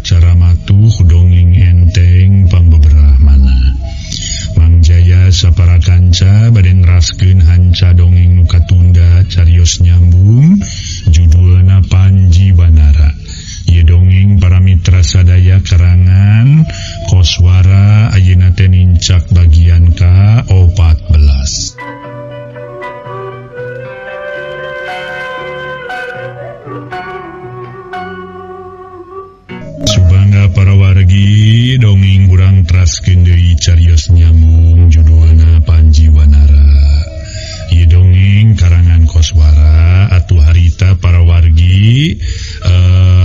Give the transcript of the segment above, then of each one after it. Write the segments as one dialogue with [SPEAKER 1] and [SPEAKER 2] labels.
[SPEAKER 1] acara matuh dongeng enteng pangbeberahmana. Mang Jaya sapara kanca bade neraskeun hanca dongeng nu katunda carios nyambung judulna Panji Wanara. Ieu dongeng para mitra sadaya karangan Koswara ayeuna teh nincak bagian ka-14. Subangga para wargi dongeng urang traskeun deui carios nyambung judulna Panji Wanara. Ieu dongeng karangan Koswara atuh harita para wargi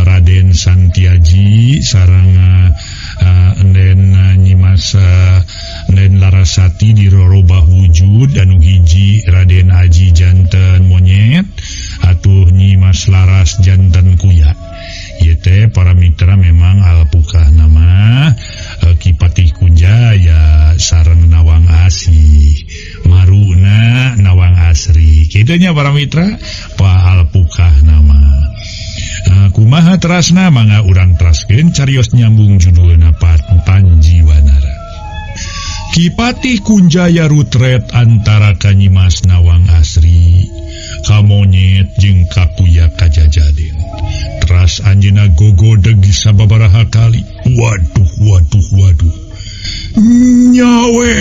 [SPEAKER 1] Raden Santiaji sareng Enden Nyimas Enden Larasati dirorobah wujud anu hiji Raden Aji janten monyet atuh Nyimas Laras janten kuya. Ieu teh para mitra memang alpukah nama Ki Patih Kunjaya sareng Nawang Asih maruna Nawang Asri. Kitu nya para mitra pa alpukah nama. Kumaha terasna mangga urang teraskeun carios nyambung judulna Panji Wanara. Ki Patih Kunjaya rutret antara ka Nyimas Nawang Asri, ka monyet jeung ka kuya kajajaden. Teras anjeunna gogodeg sababaraha kali. Waduh, waduh, waduh. Nyawe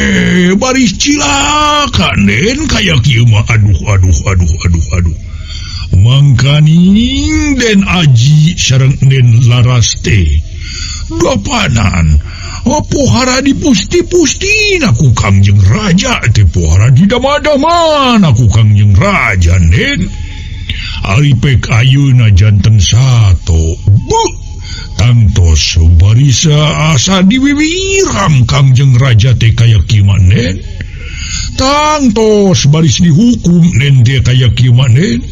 [SPEAKER 1] baris cilaka den kaya kieu mah. Aduh, aduh, aduh, aduh, aduh. Mangkaning Den Aji sareng Den Laras teh dapanan pohara di pusti-pusti ku Kangjeng Raja teh pohara di dama-daman ku Kangjeng Raja Den. Ari pek ayeuna janten sato. Beuh, tangtos barisa asa diwiwiram Kangjeng Raja teh kaya kieu mah Den. Tangtos baris dihukum Den teh kaya kieu mah Den.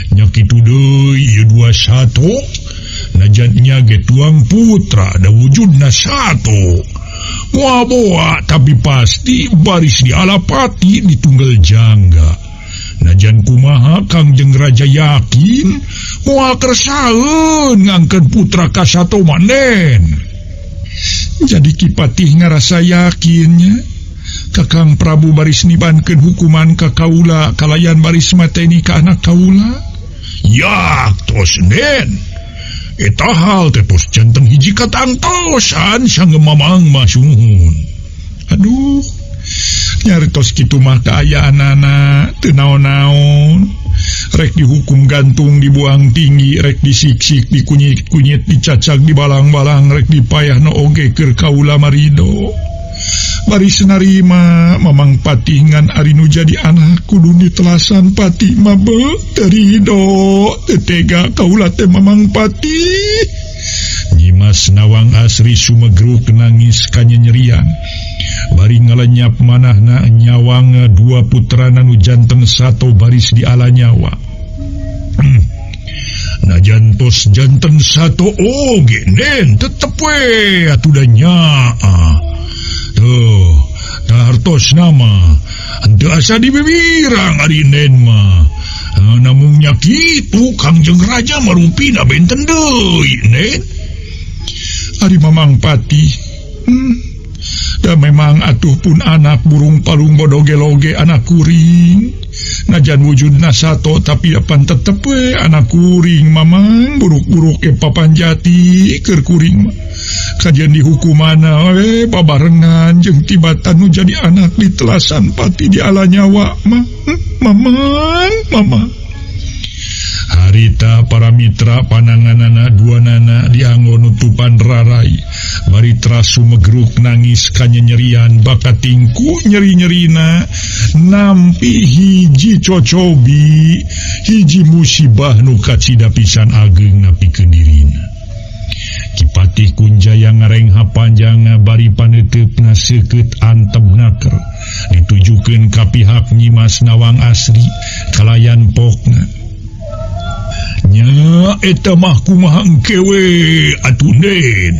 [SPEAKER 1] Nya kitu deui ieu dua sato. Najan nya ge tuang putra da wujudna sato. Moal boa tapi pasti baris di alapati ditunggal jangga. Najan kumaha Kangjeng Raja yakin moal kersaeun ngangkeun putra ka sato mah Den. Jadi Ki Patih ngarasa yakinnya Kakang Prabu baris nibankeun hukuman ka kaula kalayan baris mateni ka anak kaula. Ya tos Den. Eta hal teh tos janten hiji katangtosan sange mamang mah sungguhun. Aduh, nyaritos kitu mah kaayaanana teu naon-naon. Rek dihukum gantung dibuang tinggi, rek disiksik, dikunyit-kunyit, dicacag, dibalang-balang, rek dipayahna oge keur kaula marido. Baris narima Mamang Patih ngan ari nu jadi anak kudu ditelasan Patih mah beuh teu rido teu tega kaula teh Mamang Patih. Nyimas Nawang Asri sumegruk nangis kanyenyerian. Bari ngalenyap manahna nyawang dua putrana nu janten sato baris di ala nyawa. Najan tos janten sato oge Den tetep we atuh da nyaa. Tuh, hartos nama henteu asa dibibirang ari Den mah. Namung nya kitu Kangjeng Raja marupina benten deui Den. Ari Mamang Patih. Da memang atuh pun anak burung palung bodoge-loge anak kuring. Najan wujudna sato tapi apan tetep we anak kuring Mamang buruk-buruk ke papan jati keur kuring mah. Kajian dihukumana we babarengan jeung tibatan nu jadi anak ditelasan Pati di ala nyawa mah. Mamang, Mamang. Harita para mitra pananganana dua nana dianggo nutupan rarai. Bari trasu megruk nangis kanyenyerian bakatingku nyeri-nyerina nampi hiji cocobi hiji musibah nu kacida pisan ageng napikeun dirina. Ki Patih Kunjaya ngarengha panjang bari paneuteupna seukeut antep naker ditujukeun ka pihak Nyimas Nawang Asri kalayan pokna. Nya eta mah kumaha engke we atuh Den.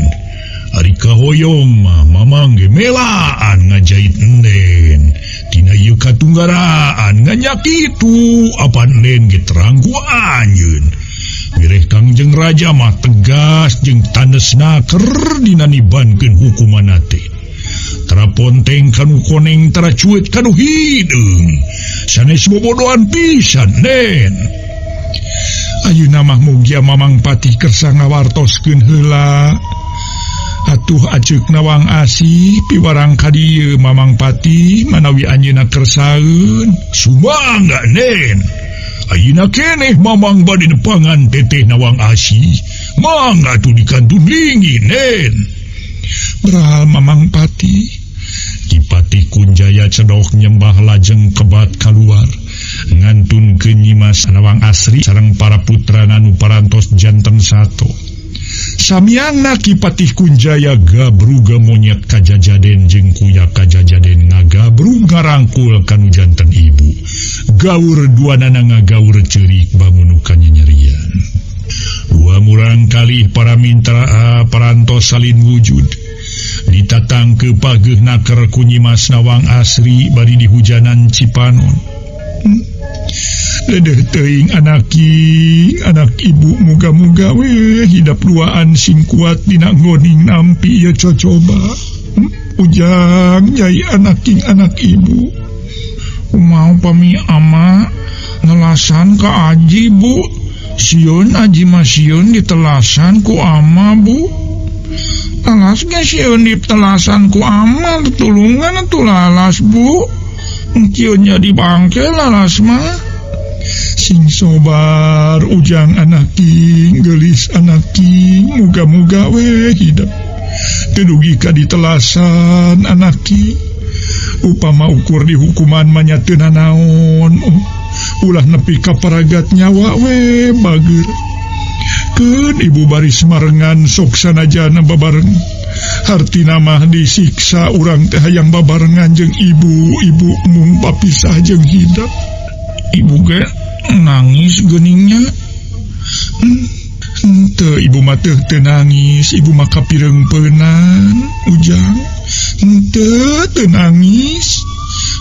[SPEAKER 1] Ari kahoyong mah Mamang ge melaan ngajait Enden. Tina ieu katunggaraan ngan nya kitu apan Den ge terang ku anjeun. Wireh Kangjeng Raja mah tegas jeung tanesna keur dinanibankeun hukumanna teh. Tara ponteng kanu koneng tara cuet kanu hideung. Sanes bobodohan pisan Den. Ayeuna mah mugia Mamang Patih kersa ngawartoskeun heula. Atuh aceuk Nawang Asih piwarang ka dieu Mamang Patih manawi anjeunna kersaeun. Sumangga Nen. Ayeuna keneh Mamang bade nepangan Teteh Nawang Asih. Mangga atuh dikantun linggih Nen. Beral Mamang Patih. Ki Patih Kunjaya cedok nyembah lajeng kebat kaluar. Ngantun ke Nyimas Nawang Asri sareng para putra nanu parantos janten sato. Samyangna Ki Patih Kunjaya gabruga monyet kajajaden jeung kuya kajajaden ngagabrug ngarangkul kanu janten ibu. Gaur duanana ngagaur ceurik bangun kanyanyerian. Dua murang kalih para mitra parantos salin wujud. Ditatang ke pageuh naker ku Nyimas Nawang Asri bari dihujanan Cipanon. Dedeh teuing anaki, anak ibu muga-muga we hidap duaan sing kuat dina nggoning nampi ieu cocoba. Ujang nyai anaking anak ibu. Kumaha pami ama nelasan ka aji bu. Sieun aji mah sieun ditelasan ku ama bu. Lalas ge sieun ditelasan ku ama tulungan atuh lalas bu. Sieun jadi bangke lalas mah. Sing sobar ujang anaking geulis anaking muga-muga we hidep. Teu dugi ka ditelasan anaki. Upama ukur di hukuman mah nya teu nanaon. Ulah nepi ka paragat nyawa we bager. Keun ibu baris marengan sok sanajana babareng. Hartina mah disiksa urang teh hayang babarengan jeung ibu, ibu mung papisah jeung hidep. Ibu ge nangis geuningnya. Henteu ibu mah teu nangis, ibu mah kapireungpeunan ujang. Henteu teu nangis.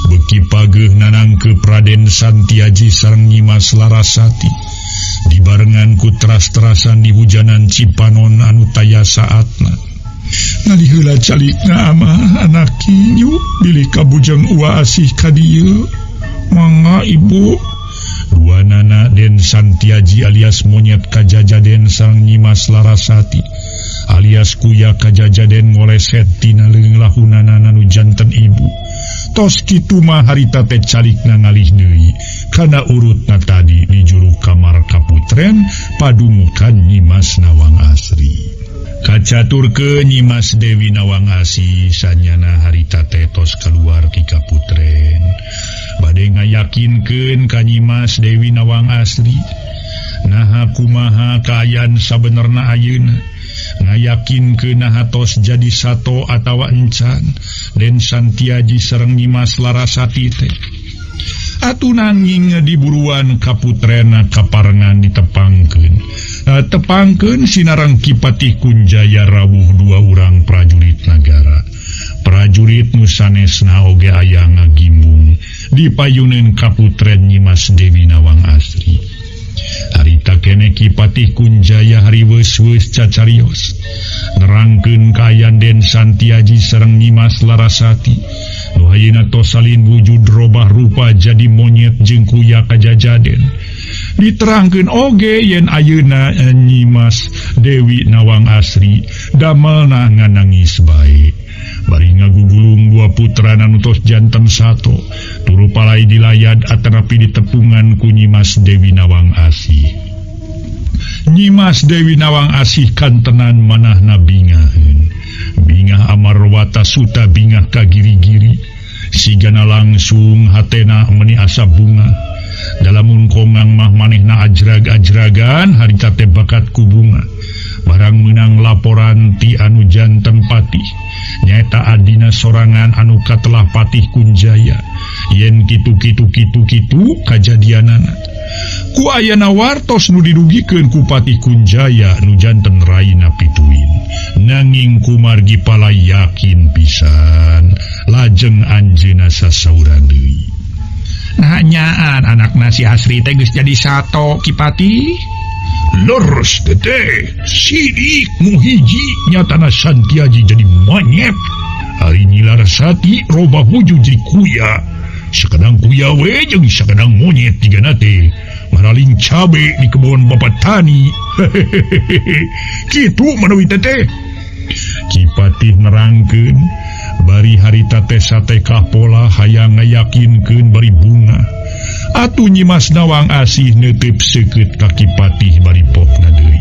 [SPEAKER 1] Beki pageuh nanangkeup Raden Santiaji sareng Nyimas Larasati. Dibarengan ku teras-terasan di hujanan Cipanon anu taya saatna. Ngali heula calikna amah anaki yuk bilih kabujeng Uwa Asih ka dieu. Mangga ibu. Dua nana Den Santiaji alias monyet kajajaden sareng Nyimas Larasati alias kuya kajajaden ngoleset tina leung lahunana nu janten ibu. Tos kitu mah harita teh calikna ngalih deui kana urutna tadi di juru kamar kaputren padumukan Nyimas Nawang Asri. Kacaturkeun Nyimas Dewi Nawang Asih sanyana harita teh tos kaluar ti kaputren. Bade ngayakinkeun ka Nyimas Dewi Nawang Asri naha kumaha kaayaan sabenerna ayeuna. Ngayakinkeun naha tos jadi sato atawa encan Den Santiaji sareng Nyimas Larasati teh. Atuh nanging diburuan kaputrena kaparengan ditepangkeun. Tepangkeun sinareng Ki Patih Kunjaya rawuh dua urang prajurit nagara. Prajurit nu sanesna oge aya ngagimbung dipayuneun kaputren Nyimas Dewi Nawang Asri. Harita kene Ki Patih Kunjaya hariweus-weus cacarios. Nerangkeun kaayaan Den Santiaji sareng Nyimas Larasati. Nu ayeuna tos salin wujud robah rupa jadi monyet jeung kuya kajajaden. Diterangkeun oge yen ayeuna Nyimas Dewi Nawang Asri damelna nganangis bae. Bari ngagugulung dua putra anu tos janten sato, turu palai dilayad atanapi ditepungan ku Nyimas Dewi Nawang Asih. Nyimas Dewi Nawang Asih kantenan manahna bingaheun. Bingah amarwata suta bingah ka giri-giri. Sigana langsung hatena meni asa bunga. Dalamun kongang mah manehna ajrag-ajragan harita teh bakat ku bunga. Barang meunang laporan ti anu janten patih. Nyaeta adina sorangan anu katelah Patih Kunjaya. Yen kitu kitu kitu kitu kajadianana. Ku ayana wartos nu didugikeun ku Patih Kunjaya nu janten raina pituin. Nanging kumargi pala yakin pisan lajeng anjeunna sasauran deui. Nah nyaan anakna si Asri teh geus jadi sato Ki Patih. Leres teteh sidik nu hiji nyatana Santiaji jadi monyet. Ari Nyi Larasati robah wujud jadi kuya. Sakedang kuya we jeung sakedang monyet jigana teh. Maraling cabe di kebon bapak tani. Hehehe. Kitu manawi teteh. Ki Patih nerangkeun bari harita teh satekah pola hayang ngayakinkeun bari bunga. Atuh Nyimas Nawang Asih neuteup seukeut ka Ki Patih bari pokna deui.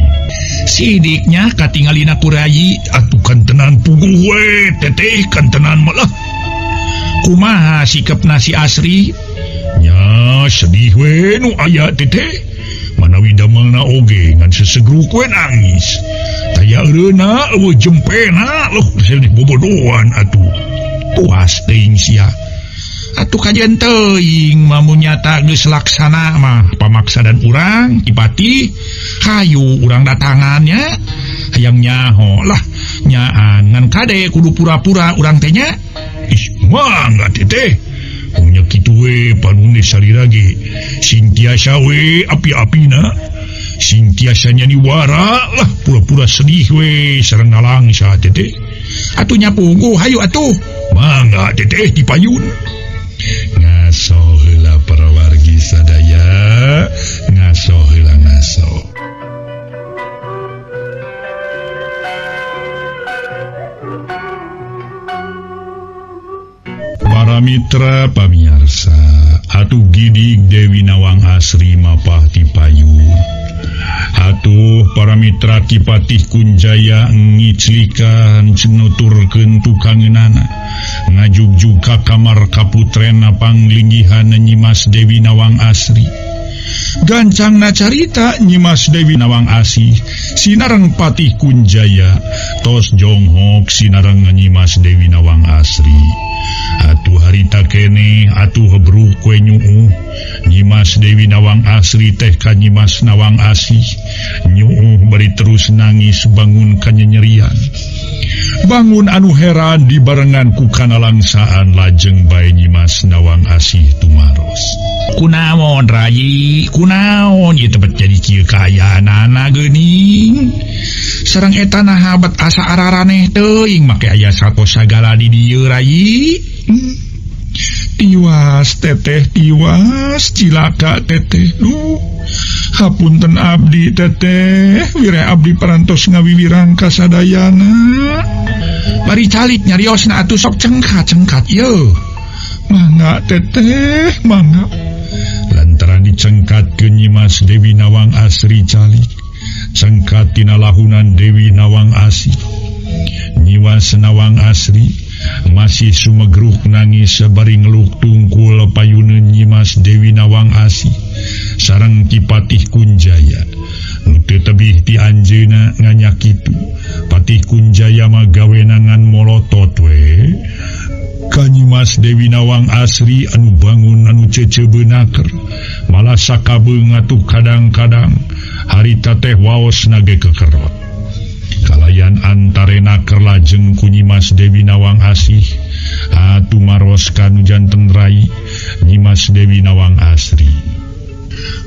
[SPEAKER 1] Sidiknya katingalina ku rayi atuh kantenan puguh we teteh kantenan malah. Kumaha sikepna si Asri? Nya sedih we nu aya teteh. Manawi damelna oge ngan sesegruk we nangis. Taya eureuna eueuh jempena loh sedih bobodoan atuh. Puas teuing sia. Atuh kajian teuing mamun nyata geus laksana mah pamaksadan urang Ki Patih hayu urang datangannya hayang nyaho lah nyaan ngan kade kudu pura-pura urang teh nya. Ih mangga teteh. Punya kitu we panune salira ge sing tiasa we api-apina sing tiasa nyaniwara lah pura-pura sedih we sareng nalangsa teteh. Atuh nya puguh hayu atuh mangga teteh dipayun. Ngaso heula para wargi sadaya, ngaso heula ngaso. Para mitra pamiarsa, atuh gidig Dewi Nawang Asri mapah ti payun. Atuh para mitra Ki Patih Kunjaya ngiclikan nuturkeun tukangeunana. Ngajugjug ka kamar kaputrena panglinggihan Nyimas Dewi Nawang Asri. Gancangna carita Nyimas Dewi Nawang Asih sinareng Patih Kunjaya tos jonghok sinareng Nyimas Dewi Nawang Asri. Atuh harita keneh atuh hebruh kue nyuuh Nyimas Dewi Nawang Asri teh ka Nyimas Nawang Asih nyuuh bari terus nangis bangun kanyenyerian. Bangun anu heran dibarengan ku kanalangsaan lajeng bae Nyimas Nawang Asih tumaros. Kunaon rayi, kunaon ieu teh jadi kieu kaayaanana geuning. Sareng eta naha bet asa araraneh teuing make aya sato sagala di dieu rayi. Tiwas teteh tiwas cilaka teteh. Duh, hapunten abdi teteh, wire abdi parantos ngawiwirang ka sadayana. Bari calik nyariosna atuh sok cengkat-cengkat ieu. Mangga teteh, mangga. Lantaran dicengkatkeun Nyimas Dewi Nawang Asri calik, cengkat tina lahunan Dewi Nawang Asih. Nyimas Nawang Asri masih sumegruk nangis bari ngeluk tungkul payuneun Nyimas Dewi Nawang Asih sareng Ki Patih Kunjaya. Nu teu tebih ti anjeunna nganyak kitu. Patih Kunjaya mah gawena ngan molotot we. Ka Nyimas Dewi Nawang Asri anu bangun anu cece beunaker malah sakabeung atuh kadang-kadang harita teh waosna ge kekerot. Kalayan antarena kerlajeng ku Nyimas Dewi Nawang Asih atuh maros ka nu janten rai Nyimas Dewi Nawang Asri.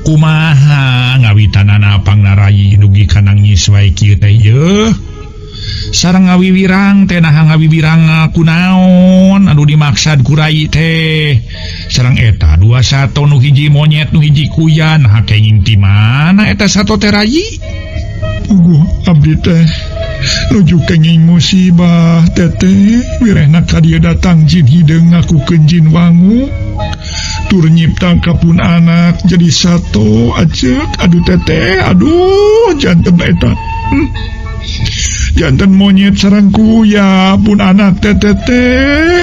[SPEAKER 1] Kumaha ngawitanana pangnarayi dugi ka nangis wae kieu teh yeuh. Sareng ngawiwirang teh naha ngawiwirang kunaon anu dimaksad ku rai teh. Sareng eta dua sato nu hiji monyet nu hiji kuya naha kenging ti mana eta sato teh rayi? Puguh abdi teh nuju kenging musibah teteh wirehna ka dieu datang jin hideung ngakukeun jin wangu tur nyipta kapun anak jadi sato aceuk aduh teteh aduh janten eta. Janten monyet sareng kuya pun anak teteh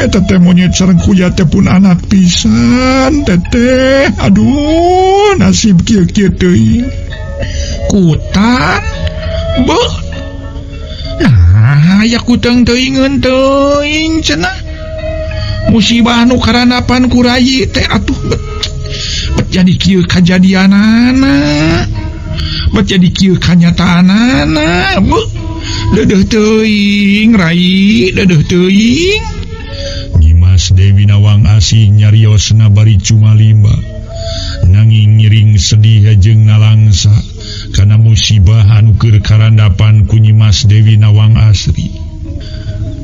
[SPEAKER 1] teteh monyet sareng kuya teh pun anak pisan teteh aduh nasib kieu-kieu teuing. Kutan beuh nah aya kuteng teuingeun teuing cenah musibah nu karanapan ku rayi teh atuh bet jadi kieu kajadianana bet jadi kieu kanyataanana beuh deudeuh teuing rai deudeuh teuing. Nyimas Dewi Nawang Asih nyariosna bari cumalimba nanging ngiring sedih jeung nalangsa kana musibah anu keur karandapan ku Nyimas Dewi Nawang Asri.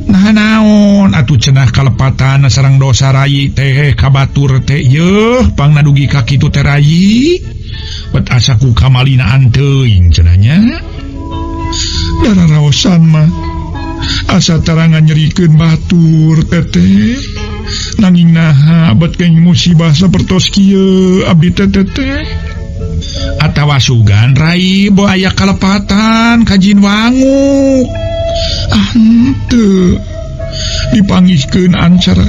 [SPEAKER 1] Nah naon atuh cenah kalepatan sareng dosa rayi teh kabatur teh yeuh pangna dugi ka kitu teh rayi. Bet asa ku kamalinaan teuing cenah nya. Darah raosan mah asa tarangan nyerikeun batur teteh. Nanging naha bet keng musibah sapertos kieu abdi teteh teh. Atawa sugan rai bo aya kalepatan ka jin wangu. Ah henteu dipangihkeun ancara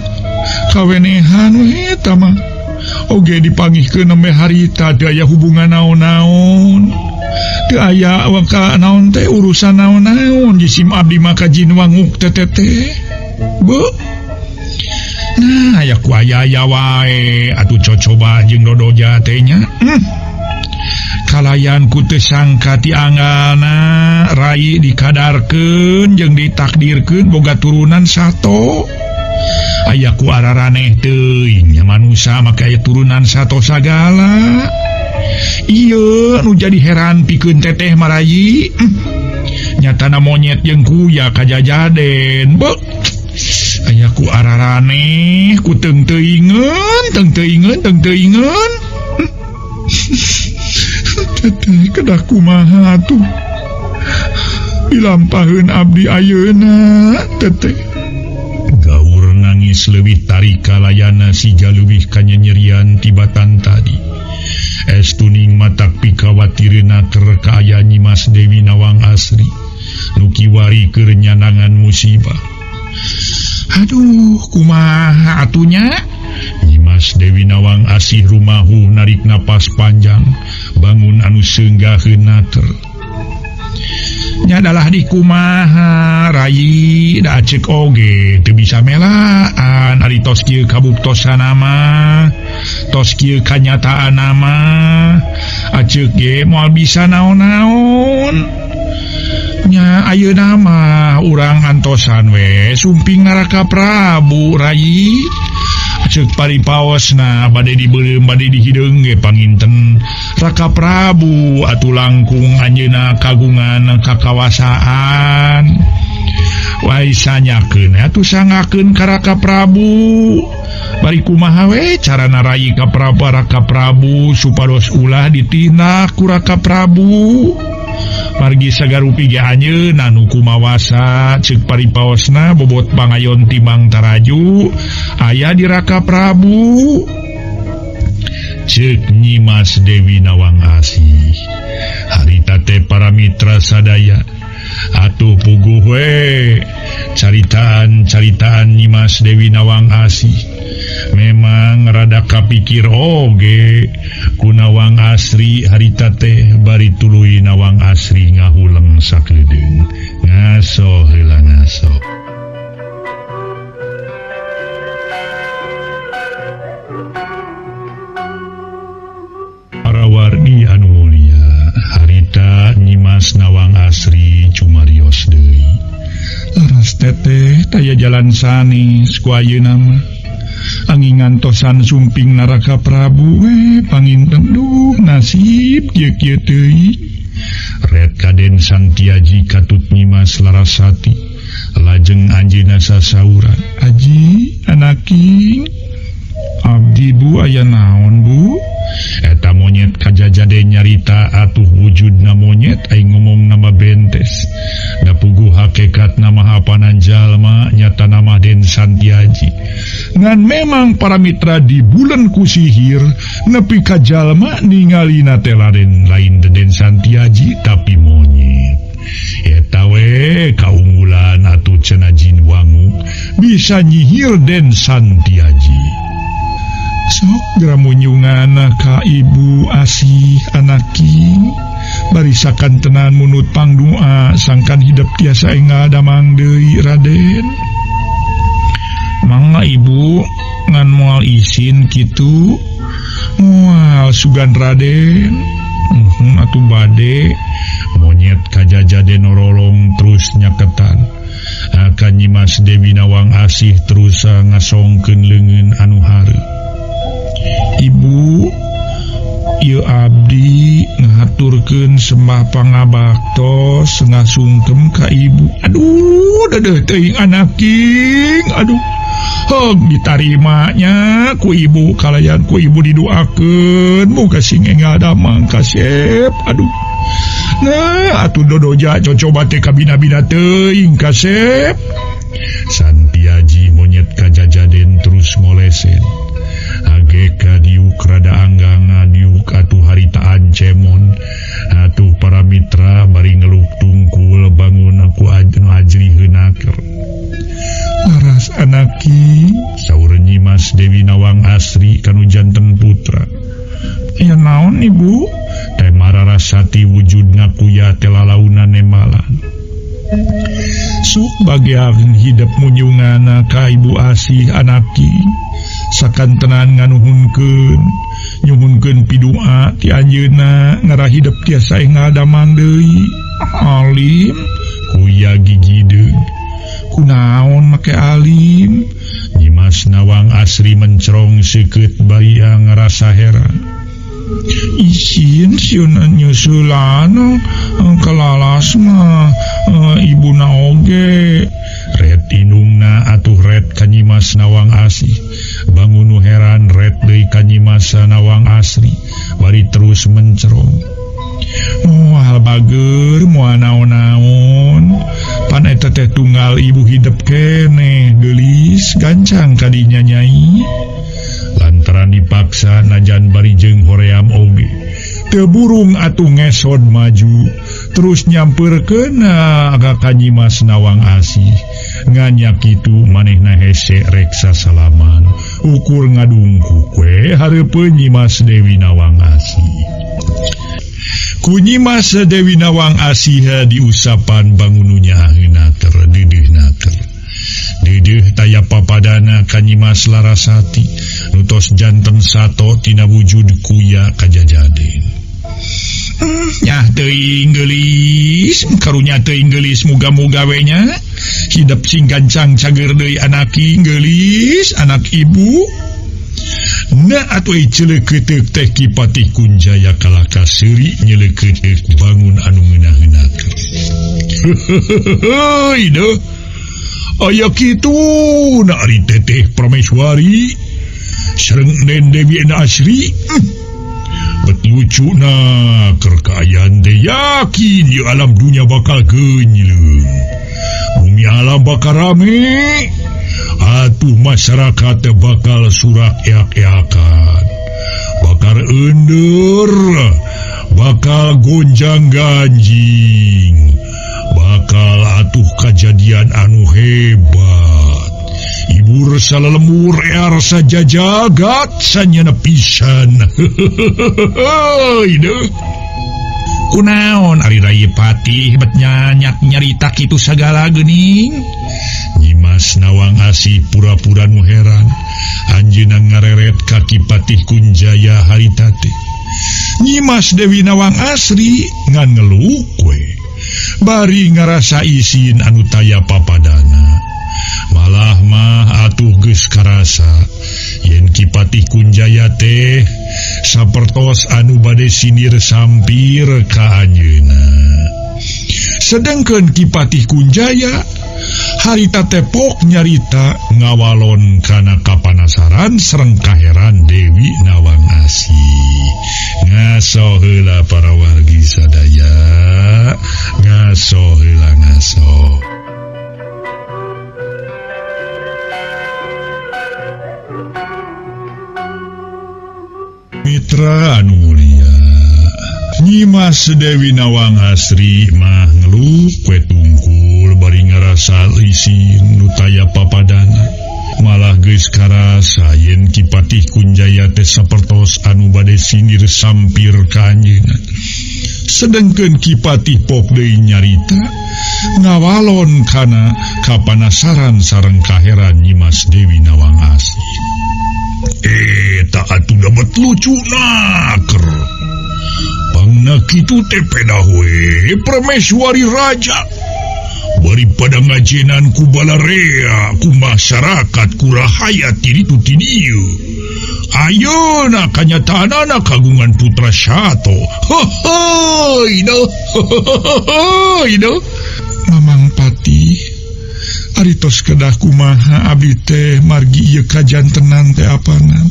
[SPEAKER 1] kawenehan we eta mah. Oge dipangihkeun nembe harita teu aya hubungan naon-naon. Teu aya waka naon teh urusan naon-naon jisim abdi mah ka jin wanguk teh teh. Beuh. Nah, aya ku aya-aya wae atuh cocoba jeung dodoja teh nya. Kalayan ku teu sangka ti anggalna rai dikadarkeun jeung ditakdirkeun boga turunan sato. Aya ku araraneh teuing nya manusa make aya turunan sato sagala. Ieu nu jadi heran pikeun teteh marayi. Nyatana monyet jeung kuya kajajaden. Beuh. Aya ku araraneh ku teung-teuingeun, teung-teuingeun, teung-teuingeun. Teteh kedah kumaha atuh. Dilampaheun abdi ayeuna teteh. Gaur nangis leuwih tarik kalayana siga leuwih kanyanyerian tibatan tadi. Estuning matak pikawatireuna keur kaaya Nyimas Dewi Nawang Asri nu kiwari keur nyanangan musibah. Aduh, kumaha atunya? Nyimas Dewi Nawang Asih rumahu narik napas panjang, bangun anu seunggaheun nater. Nya dalah di kumaha rayi da aceuk oge teu bisa melaan ari tos kieu kabuktosan mah, tos kieu kanyataan mah, aceuk ge moal bisa naon-naon. Nya ayeuna mah urang antosan we sumping Naraka Prabu rayi. Ceuk paripaosna bade dibeuleum bade dihideung ge panginten Raka Prabu atuh langkung anjeunna kagungan kakawasaan. Waisanyakeun atuh sangakeun ka Raka Prabu. Bari kumaha we carana rayi ka Prabu Raka Prabu supados ulah ditindak ku Raka Prabu. Margi sagarupi ge anjeunna nu kumawasa ceuk paripaosna bobot pangayon timang taraju aya di Raka Prabu. Ceuk Nyimas Dewi Nawang Asih. Harita teh para mitra sadaya atuh puguh we caritaan-caritaan Nyimas Dewi Nawang Asih. Memang rada kapikir oge ku Nawang Asri harita teh bari tuluy Nawang Asri ngahuleng sakedeung. Ngaso heula ngaso. Para wargi anu mulia, harita Nyimas Nawang Asri cumarios deui. Laras teteh taya jalan sanes ku ayeuna mah. Angin ngantosan sumping Naraka Prabu we panginten duh nasib kieu-kieu teuing. Red Kaden Santiaji katut Nyimas Larasati lajeng anjeunna sasauran. Aji anaking abdi bu aya naon bu? Eta monyet kajajade nyarita atuh wujudna monyet aing ngomong nama bentes. Da puguh hakikat nama hapanan jalma nyata nama Den Santiaji. Ngan memang para mitra di bulan ku sihir nepi ka jalma ningalina teh lain lain Den Santiaji tapi monyet. Eta we kaunggulan atuh cenah jin wangu bisa nyihir Den Santiaji. Sok gramunyungan ka ibu asih anaking barisakan tenan munut pangdua sangkan hidup tiasa enggal damang deui Raden. Mangga ibu ngan moal isin kitu moal sugan Raden. Atuh bade monyet kajajade norolong terus nyaketan. Akan Nyimas Dewi Nawang Asih terus ngasongkeun leungeun anu hareup. Ibu Ieu abdi ngahaturkeun sembah pangabaktos ngasungkem ka ibu. Aduh, dedeuh teuing anaking. Aduh. Heug ditarimanya ku ibu kalayan ku ibu didoakeun muga sing enggal damang kasep. Aduh. Nah, atuh dodoja cocoba teh kabina-bina teuing kasep. Santiaji monyet kajajaden terus ngolesen. Ageka diuk rada angganga diuk atuh haritaan cemon. Atuh para mitra bari ngeluk tungkul bangun aku ajri heunaker. Laras anaki saur Nyimas Dewi Nawang Asri kanu janten putra. Ya naon ibu? Teh mararasati wujudna kuya teh lalaunan nemalan. Sok bagian hidup munyungana ka ibu asih anaki. Sakantenan nganuhunkeun nyuhunkeun pidua ti anjeunna ngarah hidep tiasa enggal damang deui. Alim kuya gigideung. Kunaon make alim? Nyimas Nawang Asri mencrong seukeut bari ngarasa heran. Isin sieun nyusulan kelalas mah ibuna oge. Ret indungna atuh ret ka Nyimas Nawang Asih. Bangun nu heran ret deui ka Nyimas Nawang Asri bari terus mencrong. Moal bager moal naon-naon. Pan eta teh tunggal ibu hidep keneh geulis gancang kadinya nyai. Lantaran dipaksa najan bari jeung hoream oge. Teu burung atuh ngesod maju terus nyampeurkeunna ka Nyimas Nawang Asih. Nganyak kitu manehna hese reksa salaman. Ukur ngadungkuk we hareupeun Nyimas Dewi Nawang Asih. Ku Nyimas Dewi Nawang Asih diusapan bangununya heunaker deudeuhnaker. Deudeuh taya papadana ka Nyimas Larasati nu tos janten sato tina wujud kuya kajajaden. Nyah teuing geulis, karunya teuing geulis muga-muga we nya. Hidep sing gancang cager deui anaki geulis anak ibu. Nah atuh celeukeuteup teh Ki Patih Kunjaya kalaka seuri nyeleukeuteup bangun anu ngeunah-ngeunakeun. Heuy deuh. Aya kitu na ari teteh Prameswari sareng Nen Dewi Asri. Bet lucu na keur kaayaan teh yakin ieu alam dunya bakal geunyeung. Bumi alam bakal rame. Atuh masyarakat bakal surak eak-eakan. Bakal ender, bakal gonjang ganjing. Bakal atuh kajadian anu hebat. Ibur salalemur ear sajajagat sanyana pisan. Heuy deuh. Kunaon ari Rai Patih bet nyanyak nyarita kitu sagala geuning. Nyimas Nawang Asih pura-pura nu heran. Anjeunna ngareret ka Ki Patih Kunjaya harita teh. Nyimas Dewi Nawang Asri ngan ngeluh we. Bari ngarasa isin anu taya papadana. Malah mah atuh geus karasa yen Ki Patih Kunjaya teh sapertos anu bade sindir sampir ka anjeunna. Sedengkeun Ki Patih Kunjaya harita tepok nyarita ngawalon kana kapanasaran sareng kaheran Dewi Nawang Asih. Ngaso heula para wargi sadaya, ngaso heula ngaso. Mitra anu mulia, Nyimas Dewi Nawang Asri mah ngeluh kue tungkul bari ngarasa isin nu taya papadana. Malah geus karasa yen Ki Patih Kunjaya teh sapertos anu bade sindir sampir ka anjeunna. Sedengkeun Ki Patih pok deui nyarita ngawalon kana kapanasaran sareng kaheran Nyimas Dewi Nawang Asih. Tak atuh dapat lucu naker. Pangna kitu teh pedah we Prameswari raja. Bari pada ngajenan ku balarea ku masyarakat ku rahayat ti ditu ti dieu. Ayeuna kanyataanana kagungan putra sato. Hohoi duh. Hohoi duh. Mamang Pati, ari tos kedah kumaha abdi teh margi ieu kajantenan teh apanan.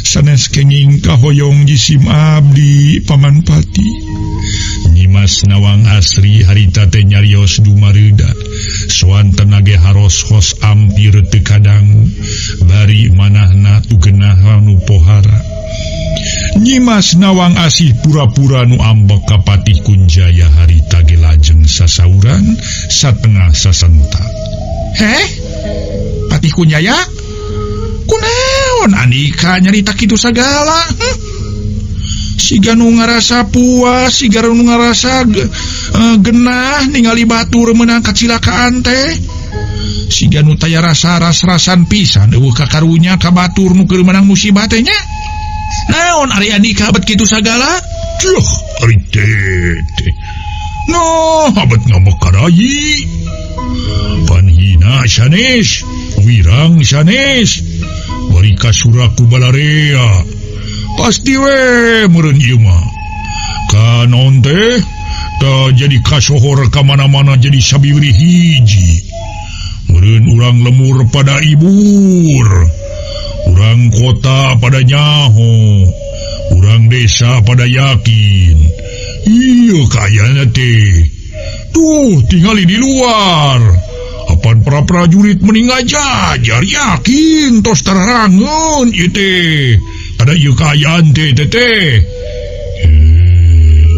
[SPEAKER 1] Sanes kenging kahoyong jisim abdi, Paman Pati. Nyimas Nawang Asri harita teh nyarios dumareuda. Soanten ge haros-hos ampir teu kadang bari manahna tugenah nu pohara. Nyimas Nawang Asih pura-pura nu ambek ka Patih Kunjaya harita ge lajeng sasauran satengah sasentak. Heh? Patih Kunjaya? Kunaon Andika nyarita kitu sagala? Siga nu ngarasa puas, siga nu ngarasa genah ningali batur meunang kacilakaan teh. Siga nu taya rasa ras-rasan pisan euweuh kakarunya ka batur nu keur meunang musibah teh nya. Naon ari Andika bet kitu sagala? Cuh, ari teh. Noh, abet ngambek karayi. Panhina sanes, wirang sanes. Bari kasura ku balarea. Pasti we meureun ieu mah. Kanon teh ta jadi kasohor ka mana-mana jadi sabiwiri hiji. Meureun urang lemur pada ibur. Urang kota pada nyaho. Urang desa pada yakin. Iya kayaknya teh. Tuh tingali di luar. Apan para prajurit mending ngajajar yakin tos tararangeun ieu teh. Ada ieu kaayaan teh teh teh.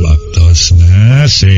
[SPEAKER 1] Waktosna se